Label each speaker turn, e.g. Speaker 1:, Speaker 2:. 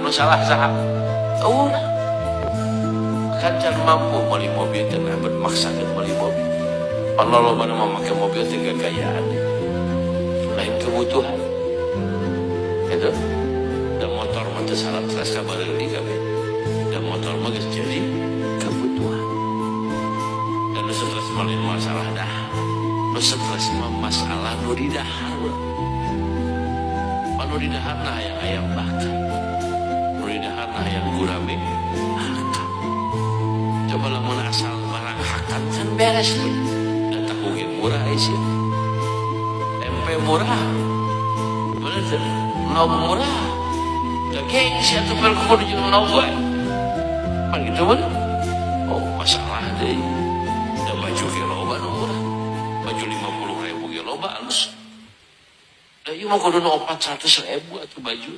Speaker 1: Nu salah saha? Urang. Kan can mampu meuli mobil teh, nah maksakeun meuli mobil. Pan loba nu make mobil teh gagayaan. Lain kebutuhan. Gitu. Dan motor mah teu salah terus kabareuli kabeh. Dan motor mah geus jadi kebutuhan. Dan nu stres mah lain masalah dah. Nu stres mah masalah nu didahar. Pan nu didahar nah hayang ayam bakar. Nu didahar nah hayang gurame hakan. Coba lamun asal barang hakan kan beres pun. Dan tahu ge murah sih. Tempe murah. Bener teu? Endog murah. Da gengsi atuh per kudu jeung endog wae. Pan gitu bener. Oh, masalah deui. Da baju ge loba nu murah. Baju 50.000 ge loba alus. Da ieu mah kudu nu 400.000 atuh baju.